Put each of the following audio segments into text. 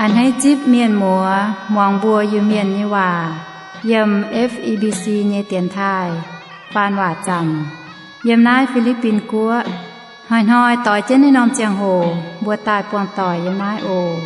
Hneiv zipv mienh muoz muangx mbuo Iu-Mienh nyei waac yiem F E B C nyei dienx taaih faan waac zanc yiem naaiv Fi^li^bin Guoqv. Hnoi-hnoi doix jienv naaiv norm ziangh hoc mbuo daaih buangh doic yiem naaiv oc.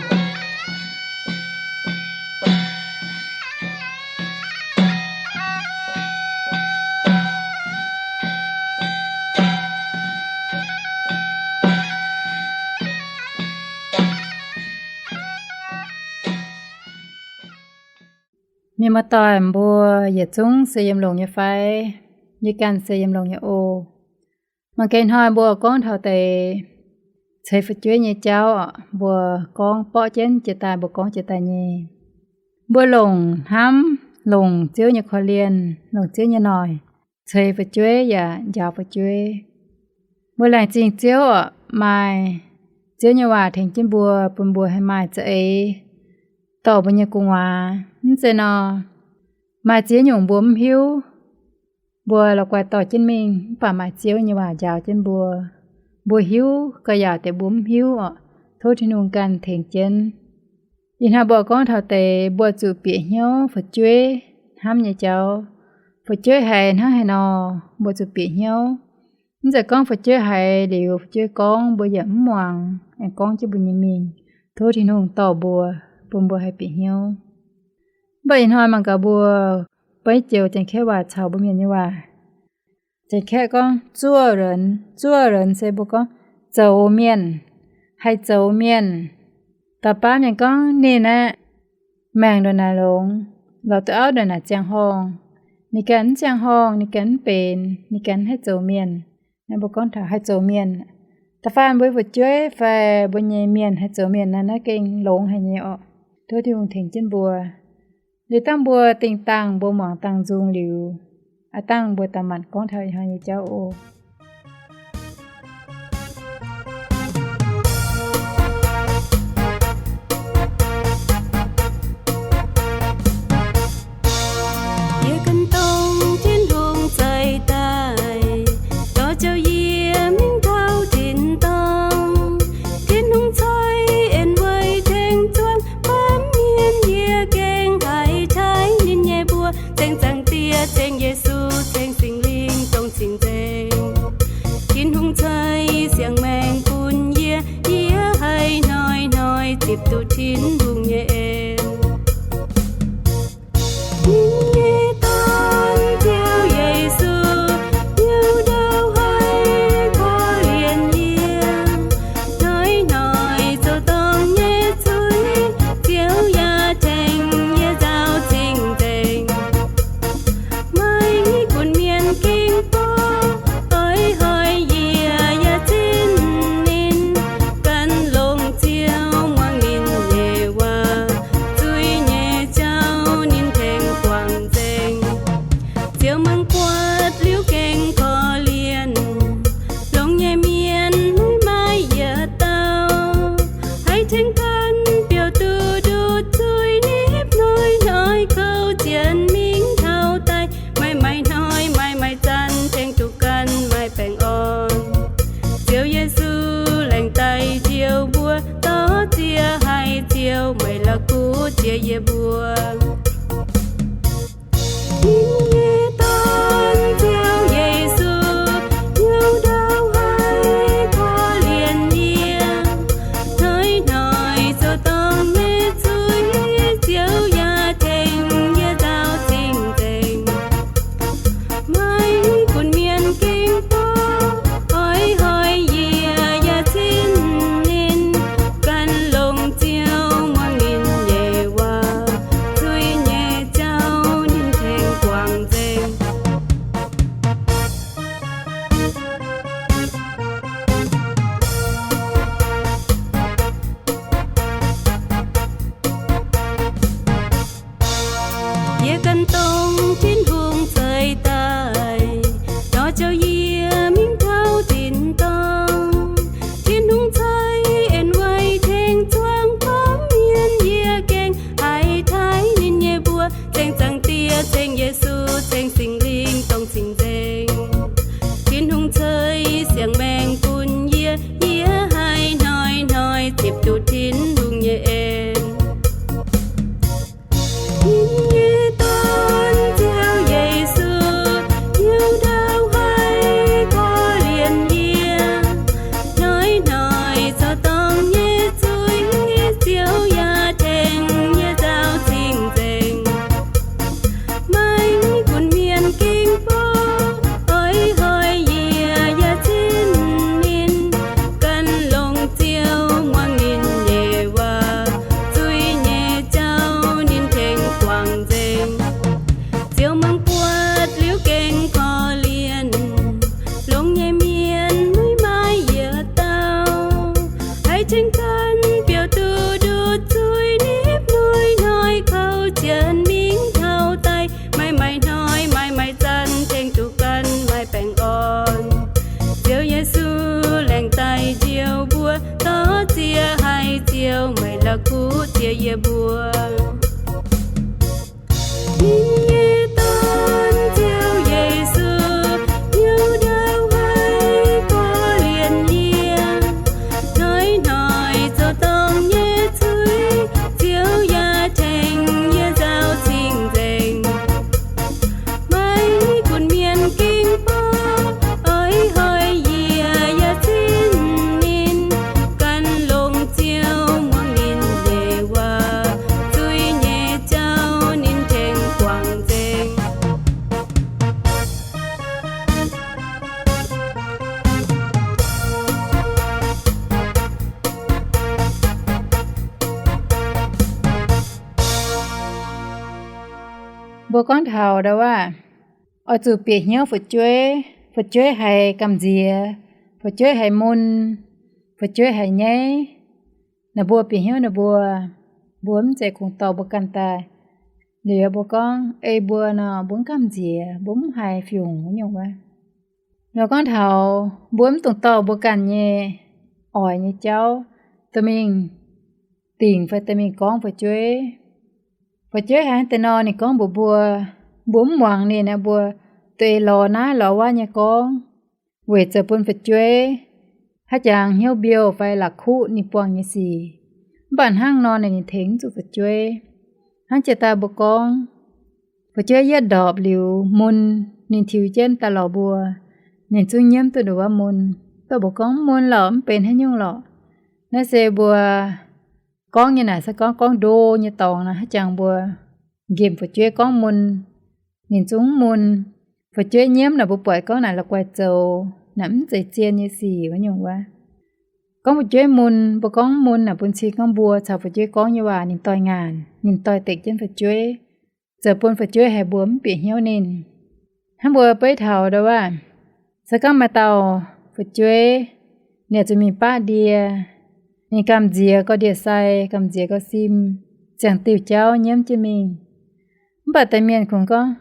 Mienh muoz-doic mbuo yietc zungv se yiem longx nyei fai? Yie ganh se yiem longx nyei oc. Mangc gaax hnoi mbuo gorngv taux deix ceix fu'jueiv nyei jauv oc. Mbuo gorngv borqv jienv jiex daaih, mbuo gorngv jiex daaih nyei. Mbuo longc hnamv, longc Ziouv nyei korv-lienh, longc Ziouv nyei noic ceix fu'jueiv yaac njaaux fu'jueiv. Mbuo laengz zingh Ziouv oc, maaih Ziouv nyei waac tengx jienv mbuo, bun mbuo haih maaih za'eix dorh mbuo nyei gu'nguaaz. Mv zeiz nor, maaih ziex nyungc mbuo mv hiuv, mbuo la'guaih dorh jienv mingh, mv baac maaih Ziouv nyei waac njaaux jienv mbuo. Mbuo hiuv ga'yaauc deix mbuo mv hiuv oc. Tov Tin-Hungh ganh tengx jienv. Ih hnoi mbuo gorngv taux deix mbuo zuqc bieqc hnyouv fu'jueiv hnamv nyei jauv. Fu'jueiv haiz hnangv haaix nor, mbuo zuqc bieqc hnyouv. Mv zeiz gorngv fu'jueiv haiz liuz fu'jueiv gorngv mbuo yaac mv muangx, aengx gorngv jienv mbuo nyei mingh. Tov Tin-Hungh dorh mbuo, bun mbuo haih bieqc hnyouv. Mv baac ih hnoi mangc gaax mbuo beiv joux Janx-Kaeqv waac caux mbuo Mienh nyei waac. Janx-Kaeqv gorngv 做人, 做人 se mbuo gorngv zoux mienh, haih zoux mienh. Dauh baav mienh gorngv ninh aeqv, maengc ndongc naaic longx, lorz duqv auv ndongc naaic ziangh horngh. Ninh ganh mv ziangh horngh, ninh ganh mv benx, ninh ganh haih zoux mienh. Naaiv mbuo gorngv taux haih zoux mienh. Da'faanh mbuo nyei fu'jueiv fai mbuo nyei mienh haih zoux mienh naaiv, naaiv gengh longx haic nyei orqc. Tov Tin-Hungh tengx jienv mbuo. Liuz dangh mbuo dingh dangh mbuo muangx dangh nzung liuz, aav dangh mbuo daaih manc gorngv taux ih hnoi nyei jauv oc. Yie gan dongh Tin-Hungh ceix daaih, dorh ziouc yie mingh taux tin-dorngh. Tin-Hungh ceix en weic tengx zuangx baamh mienh, yie gengh haiz taaih ninh nyei mbuox, ceng Zaangc Diex, ceng Yesu, ceng Singx Lingh dongh cing-nzengc. Tin-Hungh ceix siang-maengc bun yie, yie haih hnoi-hnoi zipc duqv Tin-Hungh nyei en. Ninh nyei Dorn, Ziouv Yesu, hnyouv ndau haih korv-lienh yie. Hnoi-hnoi zoux dorngc nyei zuiz, Ziouv yaac tengx yie nzaaux cing-nzengc. Maaih gunv mienh ging bor, oix hoic yie yaac zinh ninh. Gan longx Ziouv muangx ninh nyei waac, zuiz nyei jauv ninh tengx guangc nzengc. Ziouv mangc buatc liuz gengh korv-lienh, longx nyei mienh maiv maaih yietc dauh haih tengx ganh biouv duqv nduqc zuiz nipv hnoi-hnoi kouv jienv mingh taux daaih. Maaih maaih hnoi, maaih maaih zanc tengx duqv ganh maaih baengh orn. Ziouv Yesu laengz daaih njoux mbuo, dorh ziex haiz Ziouv meih la'kuqv jiex yie mbuo. Ninh nyei Dorn, Ziouv Yesu, hnyouv ndau haih korv-lienh yie. Hnoi-hnoi zoux dorngc nyei zuiz, Ziouv yaac tengx yie nzaaux cing-nzengc. Maaih gunv mienh ging bor, oix hoic yie yaac zinh ninh. Gan longx Ziouv muangx ninh nyei waac, zuiz yie mbuo. Ninh nyei Dorn, Ziouv Yesu, hnyouv ndau haiz gorx-lienh yie, hnoi-hnoi zoux dorngc nyei zuiz, Ziouv yaac tengx yie nzaaux cing-nzengc. Maiv gunv mienh ging bou oix hoic yie, yaac cin ninh, gan longx Ziouv muangx ninh nyei waac, zuiz nyei jauv ninh tengx guangc nzengc. Mbuo gorngv taux ndau wuov, oix zuqc bieqc hnyouv fu'jueiv, fu'jueiv haiz gamh nziex, fu'jueiv haiz mun, fu'jueiv haiz nyaiv. Naaiv mbuo bieqc hnyouv ninh mbuo, mbuo mv zeiz kungx dorh mbuo ganh daaih. Liuz mbuo gorngv ei mbuo nor, mbuo mv gamh nziex, mbuo mv haiz fiungc nyungc wuov. Nor gorngv taux mbuo mv dungx dorh mbuo ganh nyei oix nyei jauv dorh mingh dingc fai dorh mingh gorngv fu'jueiv. Fu'jueiv haiz deix nor ninh gorngv mbuox mbuo, mbuo mv muangx ninh, mbuo duqv lorz naaiv lorz wuov nyei gorngv, weic zoux bun fu'jueiv haaix jangx hnyouv mbiouh fai la'kuqv ninh buangh nyei sic. Mv baac hnangv nor ninh tengx mv zuqc fu'jueiv. Hnangv jiex daaih mbuo gorngv, fu'jueiv yietv ndorpc liuz mun, ninh tiux jienv daaih lorz mbuo, ninh zungv nyiemv duqv ndongc wuov mun. Dongh mbuo gorngv mv mun lorqc, mv benx haaix nyungc lorqc. Naaiv se mbuo gorngv nyei naaic se gorngv, gorngv ndo nyei dorngx naaic, haaix jangx mbuo nqemh fu'jueiv gorngv mun, ninh zungv mv mun. Fu'jueiv nyiemv naaic mbuo buatc gorngv naaic la'guaih zoux, naaic mv zeiz zien nyei sic wuov nyungc wuov. Gorngv fu'jueiv mun, mbuo gorngv mv mun naaic bun cing gorngv mbuo caux fu'jueiv gorngv nyei waac ninh doix ngaanc, ninh doix dekc jienv fu'jueiv, zoux bun fu'jueiv haiz mbuo mv bieqc hnyouv ninh. Hnangv mbuo beiv taux ndau wuov, se gorngv maaih dauh fu'jueiv, ninh zuqc mingh baqv ndie, ninh gamh nziex gauh ndie-sai, gamh nziex gauh sim, ziangh diuh jauv nyiemv jienv mingh. Mv baac deix mienh kungx gorngv,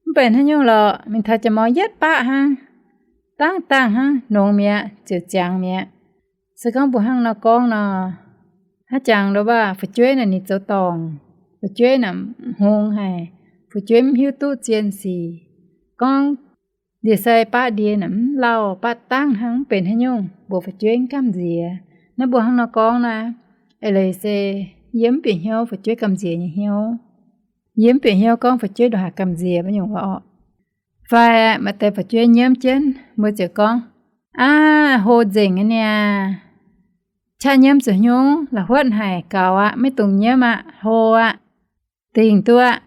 mv benx haaix nyungc lorqc, mingh taux jaax mor yietv baqv hnangv, dangv dangh hnangv, nongx mi'aqv, ziouc ziangx mi'aqv. Se gorngv mbuo hnangv nor gorngv nor, haaix jangx ndau wuov fu'jueiv naaic ninh zoux dorngc, fu'jueiv naaic hngongx haic, fu'jueiv mv hiuv duqv zien sic. Gorngv ndie-sai baqv ndie naaic mv lauh, baqv dangv hnangv, mv benx haaix nyungc, mbuox fu'jueiv mv gamh nziex. Naaiv mbuo hnangv nor gorngv naaic, eix leiz se yie mv bieqc hnyouv fu'jueiv gamh nziex nyei hnyouv. Yie mv bieqc hnyouv gorngv fu'jueiv ndongc haaix gamh nziex wuov nyungc wuov orqc. Fai maaih deix fu'jueiv nyiemv jienv, mbuo ziouc gorngv, aav, hlo nzengc aqv niaa. Qaqv nyiemv zuqc hnyouv la'huotv haic, gaux aqv, maiv dungx nyiemv aqv, hlo aqv, dingc duqv aqv.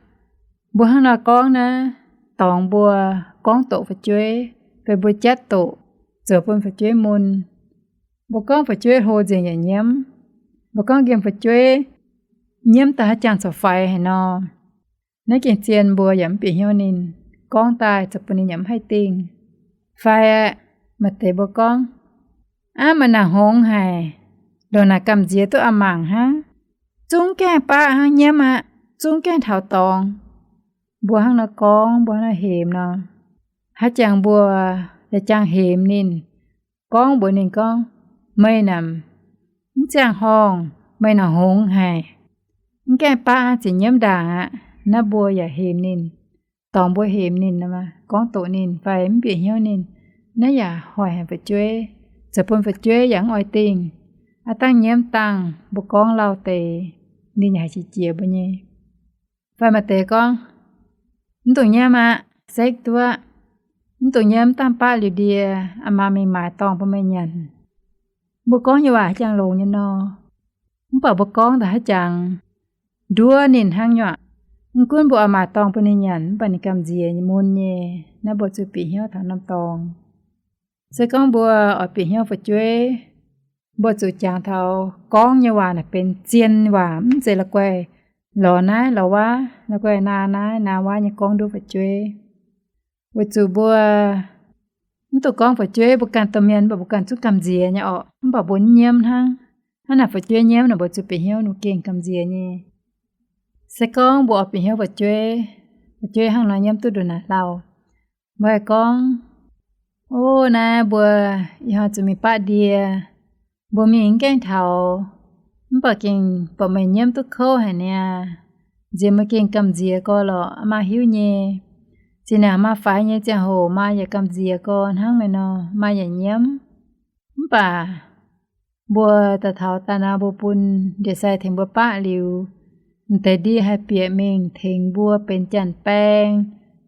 Mbuo hnangv nor gorngv naaiv, dorngx mbuo gorngv doqc fu'jueiv, fai mbuo jatv doqc, zoux bun fu'jueiv mun. Mbuo gorngv fu'jueiv hlo nzengc yaac nyiemv. Mbuo gorngv nqemh fu'jueiv nyiemv daaih haaix jangx corc faix haic nor, naaiv gengh zien mbuo yaac mv bieqc hnyouv ninh, gorngv daaih zoux bun ninh yaac mv haih dingh. Fai maaih deix mbuo gorngv, aav, maaih naaic hngongx haic, ndongc naaic gamh nziex duqv a'mangc hnangv, zungv gaengh baqv hnangv, nyiemv aqv, zungv gaengh taux dorngx. Mbuo hnangv nor gorngv, mbuo hnangv nor hemx nor, haaix jangx mbuo yaac jangx hemx ninh, gorngv mbuox ninh gorngv, meih naaic mv ziangh horngh, meih naaic hngongx haic, mv gaengh baqv aqv, ziouc nyiemv ndaangc aqv. Naaiv mbuo yaac hemx ninh, dorngx mbuo hemx ninh, gorngv doqc ninh fai mv bieqc hnyouv ninh, naaiv yaac hoic haic fu'jueiv, zoux bun fu'jueiv yaac mv oix dingh. Aav dangh nyiemv dangh mbuo gorngv lauh deix, ninh yaac haiz qiex jiez mbuo nyei. Fai maaih deix gorngv, mv dungx nyiemv aqv, sekv duqv aqv. Mv dungx nyiemv, dangh baqv liuz ndie, aa maa mingh maaiz dorngh bun meih nyanc. Mbuo gorngv nyei waac haaix jangx longx nyei nor, mv baac mbuo gorngv daaih haaix jangx nduov ninh hnangv nyei aqv. Mv gunv mbuo oix maaiz dorngh bun ninh nyanc, mv baac ninh gamh nziex nyei mun nyei, naaiv mbuo zuqc bieqc hnyouv taux norm dorngx. Se gorngv mbuo oix bieqc hnyouv fu'jueiv, mbuo zuqc jangx taux gorngv nyei waac naaic benx zien waac, mv zeiz la'guaih lorz naaiv lorz wuov, la'guaih naa naaiv naa wuov nyei gorngv nduov fu'jueiv. Weic zuqc mbuo mv dungx gorngv fu'jueiv, mbuo ganh domh mienh, mv baac mbuo ganh zungv gamh nziex nyei orqc, mv baac mbuo mv nyiemv hnangv. Hnangv naaic fu'jueiv nyiemv naaic, mbuo zuqc bieqc hnyouv ninh gengh gamh nziex nyei. Se gorngv mbuo oix bieqc hnyouv fu'jueiv, fu'jueiv hnangv nor nyiemv duqv ndongc naaic lauh, mbuo haih gorngv, o, naaiv mbuo ih hnoi zuqc mingh baqv ndie, mbuo mingh mv gaengh taux, Mv baac gengh buatc meih nyiemv duqv kouv haic niaa, nziex meih gengh gamh nziex gorx lorqc, maa hiuv nyei. Zinh naaic maa faix nyei ziangh hoc maa yaac gamh nziex gorx hnangv meih nor, maa yaac nyiemv. Mv baac mbuo daaih taux daaih nor, mbuo bun ndie-sai tengx mbuo baqv liuz, m'deix ndie haih bieqc mingh tengx mbuo benx janx-baeng,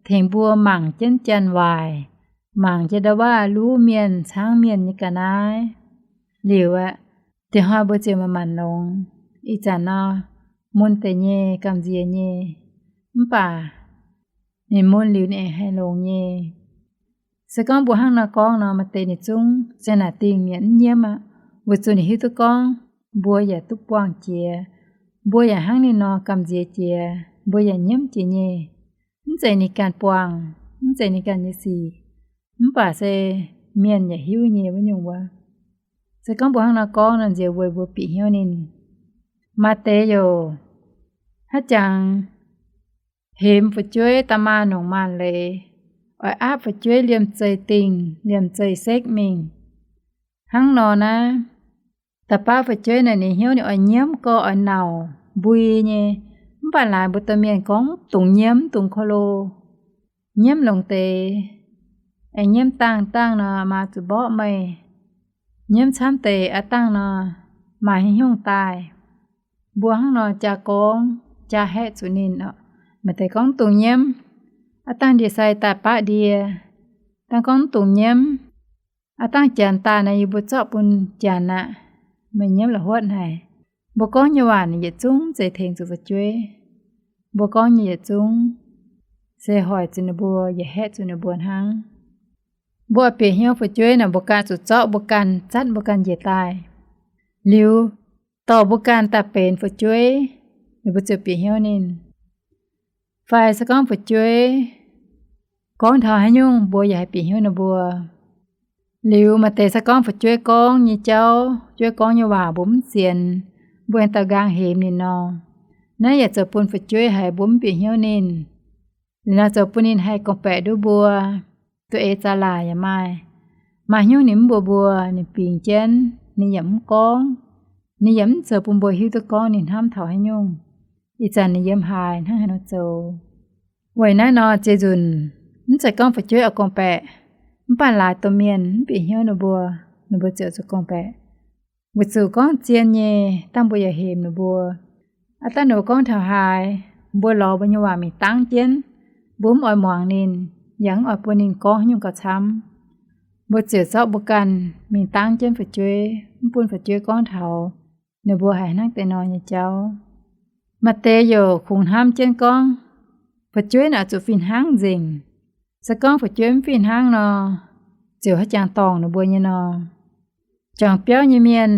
tengx mbuo mangc jienv janx-waaic, mangc jienv ndau wuov luv mienh caangv mienh nyei ga'naaiv. Liuz aeqv, diex hnoi mbuo ziouc manc-manc longx. Ih zanc nor, mun deix nyei gamh nziex nyei, mv baac ninh mun liuz ninh aengx haih longx nyei. Se gorngv mbuo hnangv nor gorngv nor, maaih deix ninh zungv se naaic dingh mienh mv nyiemv aqv, weic zuqc ninh hiuv duqv gorngv mbuo yaac duqv buangh jiex, mbuo yaac hnangv ninh nor gamh nziex jiex, mbuo yaac nyiemv jiex nyei. Mv zeiz ninh ganh buangh, mv zeiz ninh ganh nyei sic, mv baac se mienh yaac hiuv nyei wuov nyungc wuov. Se gorngv mbuo hnangv nor gorngv nor, nziex weic mbuo bieqc hnyouv ninh. Maaih deix youc haaix jangx hemx fu'jueiv daaih maah nongc maah leiz, oix aapv fu'jueiv liemh zeih dingh, liemh zeih sekv mingh. Hnangv nor naaiv, da'baav fu'jueiv naaic ninh hnyouv ninh oix nyiemv gorx, oix nauc mbui nyei. Mv baac laaix mbuo domh mienh gorngv mv dungx nyiemv, mv dungx ko lo. Nyiemv longx deix, aengx nyiemv dangh dangh nor, maa zuqc mborqv meih. Nyiemv camv deix aqv dangh nor, maaih hnyungc daaih. Mbuo hnangv nor jaa gorngv, jaa haeqv zuqc ninh oc. Maaih deix gorngv mv dungx nyiemv, aqv dangh ndie-sai daaih baqv ndie. Dangh gorngv mv dungx nyiemv, aqv dangh janx daaih naaic yie mbuo zorqv bun janx aqv. Meih nyiemv la'huotv haic. Mbuo gorngv nyei waac ninh yietc zungv zeiz tengx zuqc fu'jueiv. Mbuo gorngv nyei yietc zungv se hoic zuqc ninh mbuo yaac haeqv zuqc ninh mbuo hnangv. Mbuo bieqc hnyouv fu'jueiv naaic, mbuo ganh zuqc zorqv mbuo ganh, zatv mbuo ganh njiec daaih. Liuz, dorh mbuo ganh daaih benx fu'jueiv, ninh mbuo ziouc bieqc hnyouv ninh. Fai se gorngv fu'jueiv gorngv taux haaix nyungc, mbuo yaac haih bieqc hnyouv ninh mbuo. Liuz maaih deix se gorngv fu'jueiv gorngv nyei jauv, fu'jueiv gorngv nyei waac mbuo mv sienx, mbuo aengx daux nqaang hemx ninh nor, naaiv yaac zoux bun fu'jueiv haiz mbuo mv bieqc hnyouv ninh. Liuz nor zoux bun ninh haih gorngv-baeqc nduov mbuo. Duqv eix zaax laac yaac maaih. Maaih hnyouv ninh mv mbuox mbuo, ninh bingx jienv, ninh yaac mv gorngv. Ninh yaac mv zoux bun mbuo hiuv duqv gorngv ninh hnamv taux haaix nyungc. Ih zanc ninh yiem haaix, hnangv haaix nor zoux. Weic naaiv nor, ziex nzunc mv zeiz gorngv fu'jueiv oix gorngv-baeqc, mv baac laaix domh mienh mv bieqc hnyouv ninh mbuo, ninh mbuo ziouc zuqc gorngv-baeqc. Weic zuqc gorngv zien nyei, dangh mbuo yaac hemx ninh mbuo. Aav dangh ninh mbuo gorngv taux haaix, mbuo lorz mbuo nyei waac mingh dangv jienv. Mbuo mv oix muangx ninh, yaac mv oix bun ninh gorngv haaix nyungc gauh camv. Mbuo ziouc zorqv mbuo ganh mingh dangv jienv fu'jueiv, mv bun fu'jueiv gorngv taux ninh mbuo haiz hnangv deix nor nyei jauv. Maaih deix youc kungx hnamv jienv gorngv, fu'jueiv naaic zuqc fih hnangv nzengc. Se gorngv fu'jueiv mv fih hnangv nor, ziouc haaix jangx dorngc ninh mbuo nyei nor. Juangc biauv nyei mienh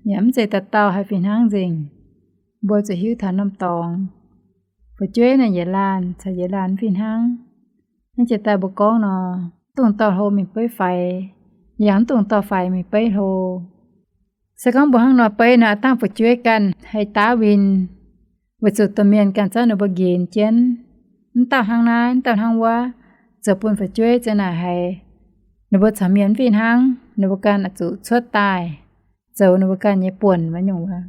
yaac mv zeiz dauh dauh haih fih hnangv nzengc. Mbuo zuqc hiuv taux norm dorngx. Fu'jueiv naaic yietc laanh caux yietc laanh mv fih hnangv. Naaiv jiex daaih mbuo gorngv nor, mv dungx dorh hlo mingh beiv faix, yaac mv dungx dorh faix mingh beiv hlo. Se gorngv mbuo hnangv nor beiv nor, aav dangh fu'jueiv ganh haih daav win, weic zuqc domh mienh ganh zorqv ninh mbuo nqenx jienv. Mv dauh hnangv naaiv, mv dauh hnangv wuov, zoux bun fu'jueiv za'naaic haiz ninh mbuo caux mienh mv fih hnangv, ninh mbuo ganh oix zuqc cuotv daaih zoux ninh mbuo ganh nyei buonc wuov nyungc wuov.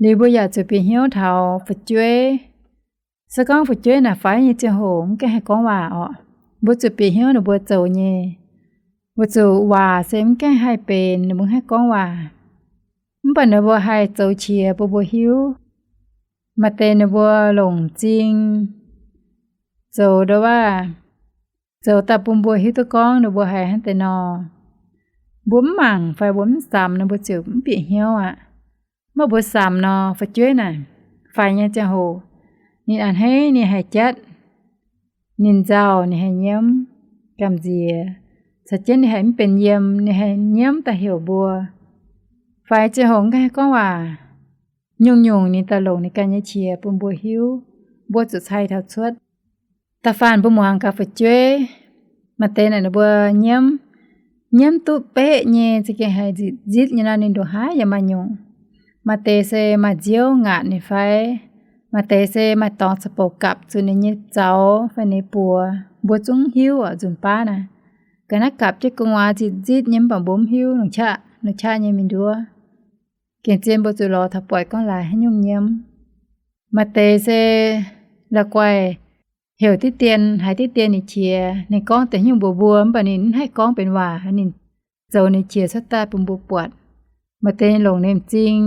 Liuz mbuo yaac zuqc bieqc hnyouv taux fu'jueiv. Se gorngv fu'jueiv naaic faix nyei ziangh hoc mv gaengh haih gorngv waac orqc, mbuo zuqc bieqc hnyouv ninh mbuo zoux nyei. Weic zuqc waac se mv gaengh haih benx ninh mbuo haih gorngv waac. Mv baac ninh mbuo haih zoux qiex bun mbuo hiuv. Maaih deix ninh mbuo longc m'zing zoux ndau wuov, zoux daaih bun mbuo hiuv duqv gorngv ninh mbuo haiz hnangv deix nor. Mbuo mv mangc fai mbuo mv samx nor, mbuo ziouc mv bieqc hnyouv aqv. Mv baac mbuo samx nor, fu'jueiv naaic faix nyei ziangh hoc, ninh a'hneiv ninh haih jatv, ninh nzauh ninh haih nyiemv gamh nziex, caux jienv ninh haih mv benx yiem, ninh haih nyiemv daaih heuc mbuo. Faix ziangh hoc mv gaengh haih gorngv waac, nyungc-nyungc ninh daaih longc ninh ganh nyei qiex bun mbuo hiuv, mbuo zuqc cai taux cuotv. Da'faanh mbuo muangx gaax fu'jueiv, maaih deix naaic ninh mbuo nyiemv, nyiemv duqv beqv nyei, za'gengh haiz nzitc-nzitv nyei nor, ninh ndongc haaix yaac maaih nyungc. Maaih deix se maaih nziouv ngaatc ninh fai, maaih deix se maaih dorngx caux bouc gapv zuqc ninh nyei zaux fai ninh nyei buoz, mbuo zungv hiuv oc, nzunc baav naaic. Ga'naaiv gapv jienv gu'nguaaz nzitc-nzitv nyei mv baac mbuo mv hiuv, longc qaqv, longc qaqv nyei mingh nduov. Gengh zien mbuo zuqc lorz taux buatc gorngv laaix haaix nyungc nyiemv. Maaih deix se la'guaih heuc diqv dien, haiz diqv dien ninh qiex, ninh gorngv deix nyungc mbuox mbuo, mv baac ninh mv haih gorngv benx waac, ninh zoux ninh qiex cuotv daaih bun mbuo buatc. Maaih deix longc ninh m'zing,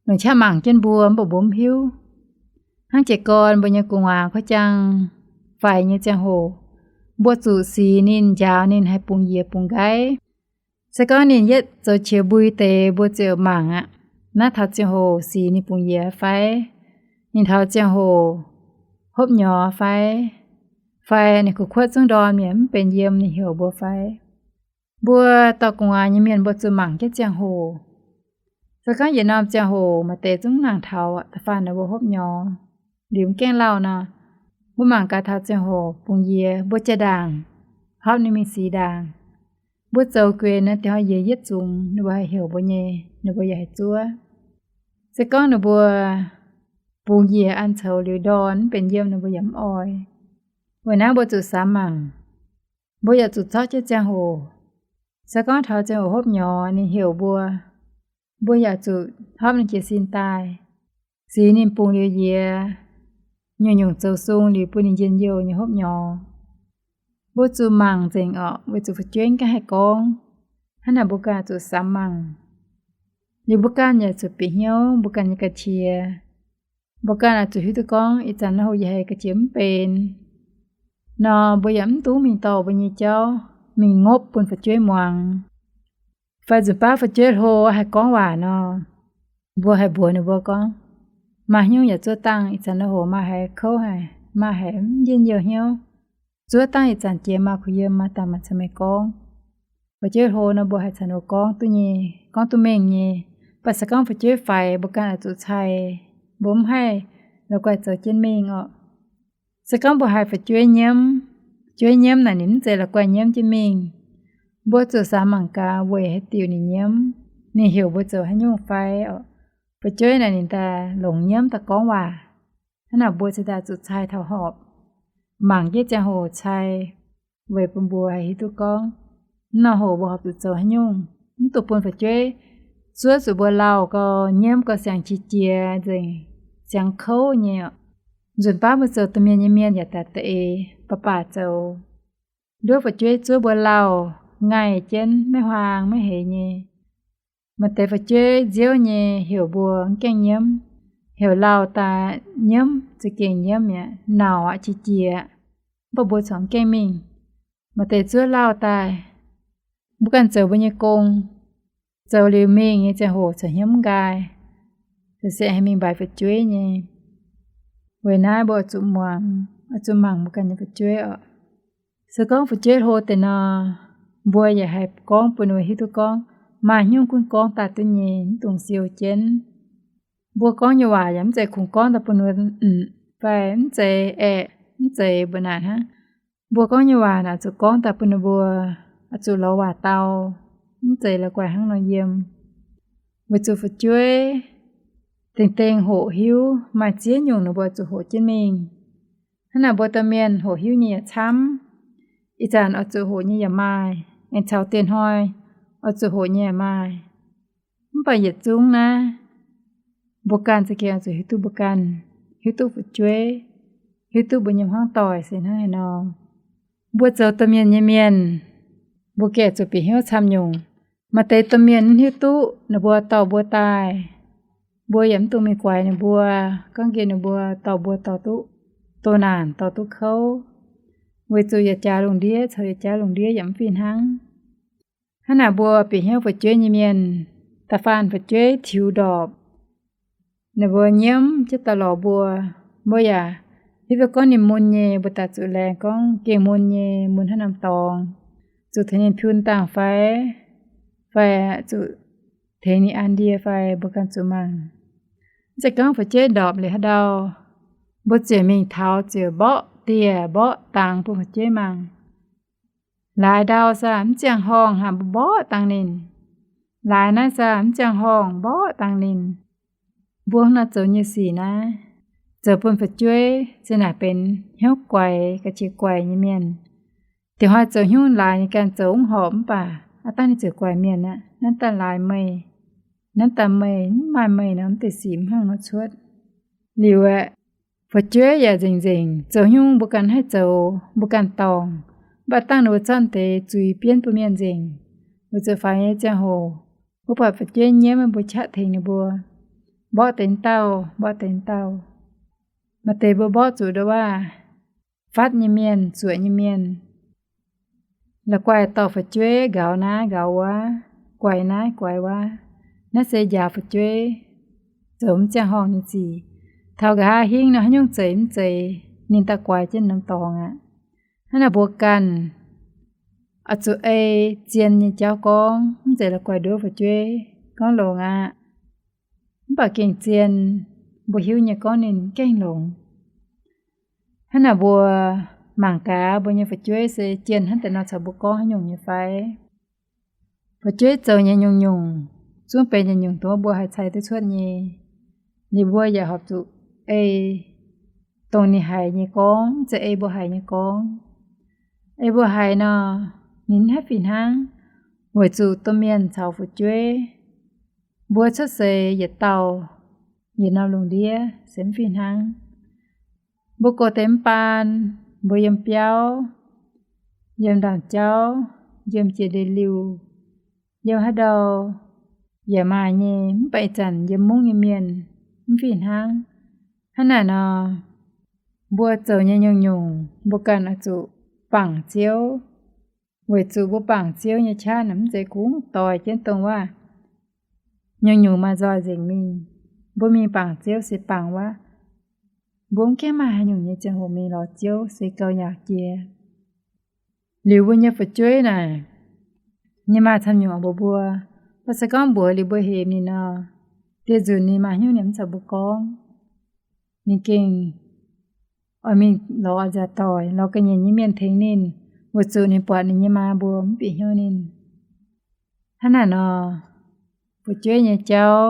longc qaqv mangc jienv mbuo, mv baac mbuo mv hiuv. Hnangv jiez gorn mbuo nyei gu'nguaaz kuaaiv jang faix nyei ziangh hoc, mbuo zuqc sic ninh, njaaux ninh haih bungx njiec bungx nqaiv. Se gorngv ninh yietv zoux qiex mbui deix, mbuo ziouc mangc aqv. Naaiv taux ziangh hoc sic ninh bungx njiec fai, ninh taux ziangh hoc hopv nyorx fai, fai ninh kuv kuotv zungv ndorm yaac mv benx yiem, ninh heuc mbuo fai. Mbuo dorh gu'nguaaz nyei mienh mbuo zuqc mangc jienv ziangh hoc. Se gorngv yietc norm ziangh hoc maaih deix zungv nangc taux, da'faanh ninh mbuo hopv nyorx liuz mv gaengh lauh nor, mbuo mangc gaax taux ziangh hoc bungx njiec, mbuo jaa-ndaangc, hopv ninh mingh sic ndaangc. Mbuo zoux guenx naaiv deix hnoi yie yietv zungx ninh mbuo haih heuc mbuo nyei, ninh mbuo yaac haih zuov. Se gorngv ninh mbuo bungx njiec an coux liuz ndorm mv benx yiem, ninh mbuo yaac mv oix. Weic naaiv mbuo zuqc samx mangc. Mbuo yaac zuqc zorqv jienv ziangh hoc. Se gorngv taux ziangh hoc hopv nyorx ninh heuc mbuo, mbuo yaac zuqc hopv ninh jiez sin daaih. Sic ninh bungx liuz njiec, nyungc-nyungc zoux sung liuz bun ninh njien-youh nyei hopv nyorx. Mbuo zuqc mangc nzengc orqc, weic zuqc fu'jueiv ganh haih gorngv. Hnangv naaic mbuo ganh zuqc samx mangc. Liuz mbuo ganh yaac zuqc bieqc hnyouv mbuo ganh nyei ga'qiex. Mbuo ganh oix zuqc hiuv duqv gorngv ih zanc naaiv hoc yie haiz ga'qiex mv benx nor, mbuo yaac mv dungx mingh dorh mbuo nyei jauv mingh ngopv bun fu'jueiv muangx. Fai nzunc baav fu'jueiv hlo haih gorngv waac nor, mbuo haih mbuox ninh mbuo gorngv, maaih haaix nyungc yaac zuov dangh, ih zanc naaiv hoc maaih haiz kouv haic, maaih haiz mv njien-youh hnyouv. Zuov dangh ih zanc jiex maaih kuh yiem, maaih dangh maaih caux meih gorngv. Fu'jueiv hlo nor mbuo haih caux ninh gorngv duqv nyei, gorngv duqv mengh nyei. Mv baac se gorngv fu'jueiv faix, mbuo ganh oix zuqc cai. Mbuo mv haih la'guaih zoux jienv mingh orqc. Se gorngv mbuo haiz fu'jueiv nyiemv, fu'jueiv nyiemv naaic ninh mv zeiz la'guaih nyiemv jienv mingh. Mbuo zuqc samx mangc gaax weic haaix diuc ninh nyiemv, ninh heuc mbuo zoux haaix nyungc fai orqc. Fu'jueiv naaic ninh daaih longc nyiemv daaih gorngv waac. Hnangv naaic mbuo cingx daaih zuqc cai taux horpc, mangc jienv ziangh hoc cai, weic bun mbuo haih hiuv duqv gorngv, mv norm hoc mbuo horpc zuqc zoux haaix nyungc, mv dungx bun fu'jueiv zuov zuqc mbuo lauh gau, nyiemv gau siangx qiex jiez nzengc, siangx kouv nyei orqc. Nzunc baav mbuo zoux domh mienh nyei mienh yaac daaih da'eix baac baac zoux. Nduov fu'jueiv zuov mbuo lauh, ngaih jienv maiv huaang maiv heix nyei. Maaih deix fu'jueiv nziouv nyei heuc mbuo mv gaengh nyiemv, heuc lauh daaih nyiemv, za'gengh nyiemv mi'aqv, nauc aqv, qiex jiez, mv baac mbuo corc mv gaengh mingh. Maaih deix zuov lauh daaih, mbuo ganh zoux mbuo nyei gong, zoux liuz mingh nyei ziangh hoc corc hnyouv mv nqaai, se se haih mingh mbaix fu'jueiv nyei. Weic naaiv mbuo oix zuqc muangx, oix zuqc mangc mbuo ganh nyei fu'jueiv orqc. Se gorngv fu'jueiv hlo deix nor, mbuo yaac haih gorngv bun ninh mbuo hiuv duqv gorngv maaih haaix nyungc gunv gorngv daaih duqv nyei, mv dungx siou jienv. Mbuo gorngv nyei waac yaac mv zeiz kungx gorngv daaih bun ninh mbuo nzunc fai mv zeiz aeqv, mv zeiz mbuo naaic hnangv. Mbuo gorngv nyei waac naaic zuqc gorngv daaih bun ninh mbuo oix zuqc lorz waac dau, mv zeiz la'guaih hnangv nor yiem. Weic zuqc fu'jueiv dengh dengh hoqc hiuv, maaih ziex nyungc ninh mbuo zuqc hoqc jienv mingh. Hnangv naaic mbuo domh mienh hoqc hiuv nyei yaac camv. Ih zanc oix zuqc hoqc nyei yaac maaih, aengx caux dieh hnoi oix zuqc hoqc nyei yaac maaih. Mv baac yietc zungv naaiv, mbuo ganh za'gengh oix zuqc hiuv duqv mbuo ganh, hiuv duqv fu'jueiv, hiuv duqv mbuo nyei hmuangv doic se hnangv haaix nor. Mbuo zoux domh mienh nyei mienh, mbuo gengh zuqc bieqc hnyouv camv nyungc. Maaih deix domh mienh mv hiuv duqv ninh mbuo dorh mbuo daaih, mbuo yaac mv dungx mingh guaix ninh mbuo, gorngv nqemh ninh mbuo dorh mbuo dorh duqv doh naanc dorh duqv kouv, weic zuqc yietc jaax lungh ndiev caux yietc jaax lungh ndiev yaac mv fih hnangv. Hnangv naaic mbuo bieqc hnyouv fu'jueiv nyei mienh, da'faanh fu'jueiv tiux ndorpc, ninh mbuo nyiemv jienv daaih lorz mbuo, mbuo yaac hiuv duqv gorngv ninh mun nyei, mbuo daaih zuqc laengz gorngv gengh mun nyei, mun hnangv norm dorngx, zuqc tengx ninh piun dangh fai, fai zuqc tengx ninh an ndie fai, mbuo ganh zuqc mangc. Mv zeiz gorngv fu'jueiv ndorpc liuz haaix ndau, mbuo ziouc mingh taux ziouc mborqv dieh mborqv dangx bun fu'jueiv mangc. Laaix ndau saah mv ziangh horngh hnangv mbuo mborqv dangx ninh. Laaix naaiv saah mv ziangh horngh mborqv dangx ninh. Mbuo hnangv nor zoux nyei sic naaiv, zoux bun fu'jueiv zinh naaic benx hnyouv guaix, ga'qiex guaix nyei mienh. Dingc hnoi zoux hnyouv laaix ninh ganh zoux mv horpc mv baac aav dangh ninh ziouc guaix mienh aqv. Naaiv daaih laaix meih Nanv daaih meih, mv maaih meih nor, mv deix sic mv hnangv nor cuotv. Liuz aeqv, fu'jueiv yaac nzengc-nzengc, zoux haaix nyungc mbuo ganh haih zoux, mbuo ganh dorngc, mv baac dangh ninh mbuo zorqv deix zuiz bienv bun mienh nzengc. Weic zuqc faix nyei ziangh hoc, mbuo buatc fu'jueiv nyiemv, mbuo qaqv tengx ninh mbuo, mborqv deix dauh, mborqv deix dauh. Maaih deix mbuo mborqv zuqc ndongc wuov fatv nyei mienh, zuoqc nyei mienh, la'guaih dorh fu'jueiv nqaaux naaiv nqaaux wuov, guaix naaiv guaix wuov. Naaiv se njaaux fu'jueiv zoux mv ziangh horngh nyei sic. Taux nqa'haav hingv nor, haaix nyungc zeiz mv zeiz, ninh daaih guaix jienv norm dorngx aqv. Hnangv naaic mbuo ganh oix zuqc ei zien nyei jauv gorngv, mv zeiz la'guaih nduov fu'jueiv gorngv longx aqv. Mv baac gengh zien, mbuo hiuv nyei gorngv ninh gengh longx. Hnangv naaic mbuo mangc gaax mbuo nyei fu'jueiv se jienh hnangv deix nor caux mbuo gorngv haaix nyungc nyei fai? Fu'jueiv zoux nyei nyungc-nyungc, zungv benx nyungc-nyungc dongh mbuo haih cai duqv cuotv nyei. Liuz mbuo yaac horpc zuqc ei dongh ninh haiz nyei gorngv, mv zeiz ei mbuo haiz nyei gorngv. Ei mbuo haiz nor, ninh mv haih fih hnangv, weic zuqc domh mienh caux fu'jueiv mbuo cuotv seix yietc dauh, yietc norm lungh ndiev se mv fih hnangv. Mbuo gox deix mv baan, mbuo yiem biauv, yiem ndaamv-jauv, yiem jiex ndeic-liuh, yiem haaix ndau yaac maaih nyei, mv baac ih zanc yiem mungv nyei mienh mv fih hnangv. Hnangv naaic nor, mbuo zoux nyei nyungc-nyungc mbuo ganh oix zuqc bangc Ziouv, weic zuqc mbuo bangc Ziouv nyei qaqv naaic mv zeiz kungx doix jienv dongh wuov nyungc-nyungc maaih nzoih nzengc mingh. Mbuo mingh bangc Ziouv se bangc wuov, mbuo mv gaengh maaih haaix nyungc nyei ziangh hoc mingh lorz Ziouv se gauh nyaauc jiex. Liuz mbuo nyei fu'jueiv naaic, ninh maaih camv nyungc oc mbuox mbuo, mv baac se gorngv mbuox liuz mbuo hemx ninh nor, dieh nzunc ninh maaih hnyouv ninh mv caux mbuo gorngv. Ninh gengh oix mingh lorz oix nziaauc doic, lorz ga'nyiec nyei mienh tengx ninh, weic zuqc ninh buatc ninh nyei maa mbuo mv bieqc hnyouv ninh. Hnangv naaic nor, fu'jueiv nyei jauv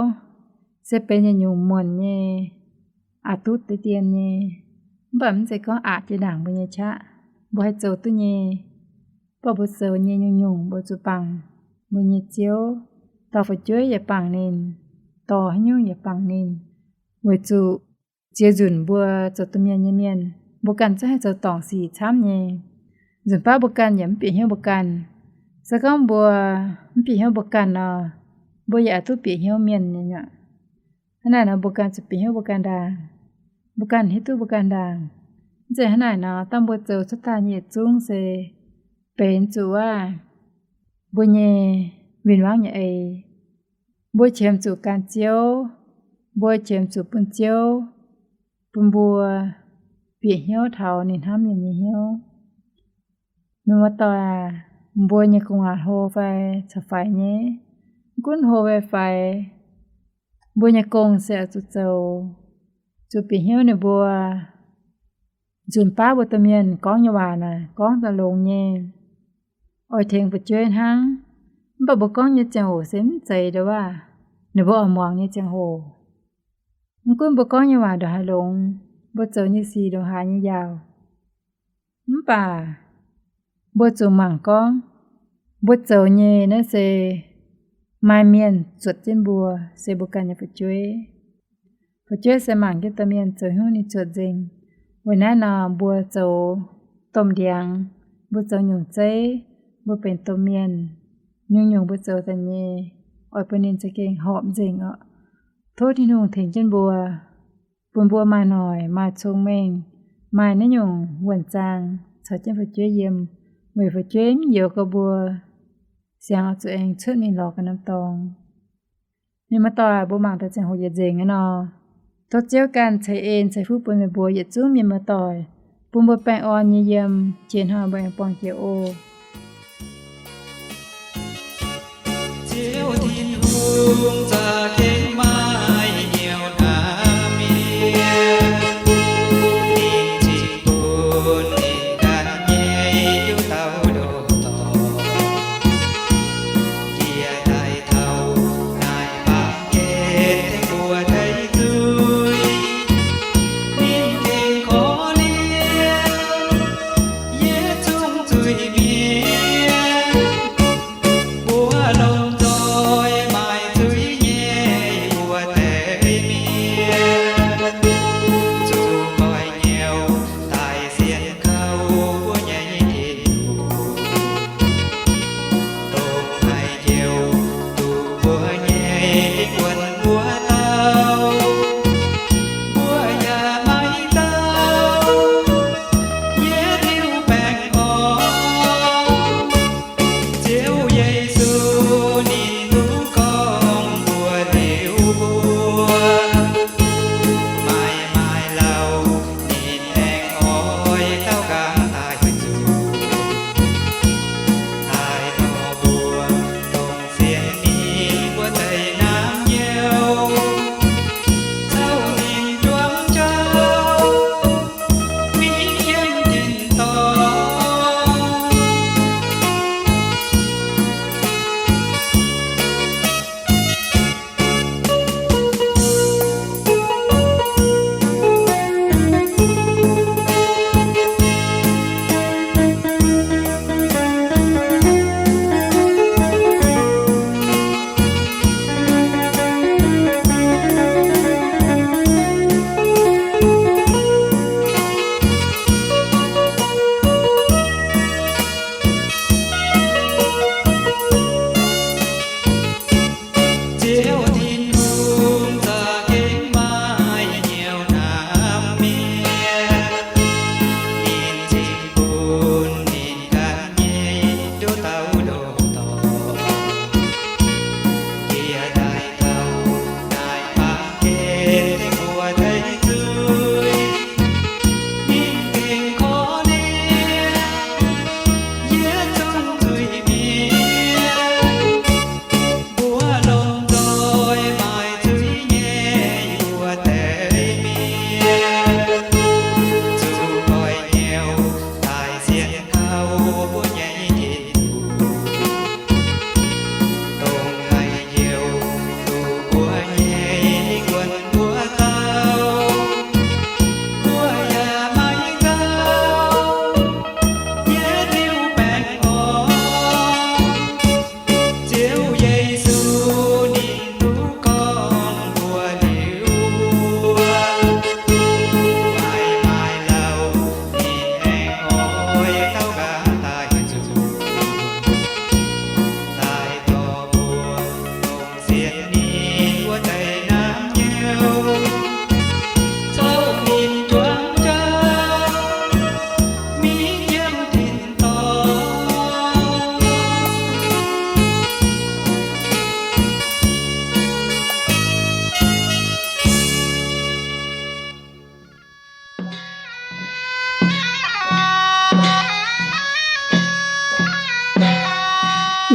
se benx yietc nyungc muonc nyei, aqc duqv deix dien nyei. Mv baac mv zeiz gorngv aqc jiex ndaangc mbuo nyei qaqv, mbuo haih zoux duqv nyei. Mv baac mbuo zoux nyei nyungc-nyungc mbuo zuqc bangc mbuo nyei Ziouv. Dorh fu'jueiv yaac bangc ninh, dorh haaix nyungc yaac bangc ninh, weic zuqc ziex nzunc mbuo zoux domh mienh nyei mienh, mbuo ganh zungv haih zoux dorngc sic camv nyei. Nzunc baav mbuo ganh yaac mv bieqc hnyouv mbuo ganh. Se gorngv mbuo mv bieqc hnyouv mbuo ganh nor, mbuo yaac aqc duqv bieqc hnyouv mienh nyei aqv. Hnangv naaic nor mbuo ganh zuqc bieqc hnyouv mbuo ganh ndaangc, mbuo ganh hiuv duqv mbuo ganh ndaangc. Mv zeiz hnangv naaic nor, dangh mbuo zoux cuotv daaih nyei yietc zungv se benx zuqc wuov mbuo nyei win-wangv nyei eix. Mbuo qiemx zuqc gan Ziouv, mbuo qiemx zuqc bun Ziouv bun mbuo bieqc hnyouv taux ninh hnamv mienh nyei hnyouv. Mienh muoz-doic aac, mbuo nyei gong-waac hlo fai caux faix nyei? Mv gunv hlo fai faix, mbuo nyei gong se oix zuqc zoux, zuqc bieqc hnyouv ninh mbuo. Nzunc baav mbuo domh mienh gorngv nyei waac naaic gorngv daaih longx nyei, oix tengx fu'jueiv hnangv. Mv baac mbuo gorngv nyei ziangh hoc se mv zeiz ndongc wuov ninh mbuo oix muangx nyei ziangh hoc. Mv gunv mbuo gorngv nyei waac ndongc haaix longx, mbuo zoux nyei sic ndongc haaix nyei yaauc, mv baac mbuo zuqc mangc gorngv mbuo zoux nyei naaiv se maaih mienh zuotc jienv mbuo, se mbuo ganh nyei fu'jueiv. Fu'jueiv se mangc jienv domh mienh zoux hnyouv ninh zuotc nzengc. Weic naaiv nor mbuo zoux domh ndiangx, mbuo zoux nyungc zeiv, mbuo benx domh mienh, nyungc-nyungc mbuo zoux daaih nyei, oix bun ninh za'gengh horpc nzengc oc. Tov Tin-Hungh tengx jienv mbuo, bun mbuo maaih noic, maaih cong-mengh, maaih naaiv nyungc wuonh zaang caux jienv fu'jueiv yiem, weic fu'jueiv mv youx gorx mbuo siangx oix zuqc aengx cuotv mingh lorz ganh norm dorngx. Mienh muoz-doic, mbuo mangc daaih ziangh hoc yietc nzengc aqv nor, tov Ziouv ganh ceix en ceix fuqv bun meih mbuo yietc zungv mienh muoz-doic, bun mbuo baengh orn nyei yiem, jiex hnoi mbuo aengx buangh jiex oc. Ziouv Tin-Hungh za'gengh maaih hnyouv hnamv mienh, ninh cingx bun ninh ganh nyei hnyouv dauh ndoh dorngx, jiex daaih taux naaiv baamh gen tengx mbuo daic zuiz. Ninh gengh korv-lienh yietc zungv zuiz-mienh, mbuo lomh nzoih maaih zuiz nyei.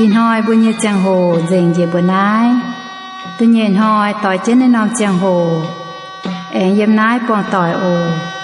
Ih hnoi mbuo nyei ziangh hoc nzengc njiec mbuo naaiv. Da'nyeic hnoi doix jienv naaiv norm ziangh hoc, aengx yiem naaiv buangh doic oc.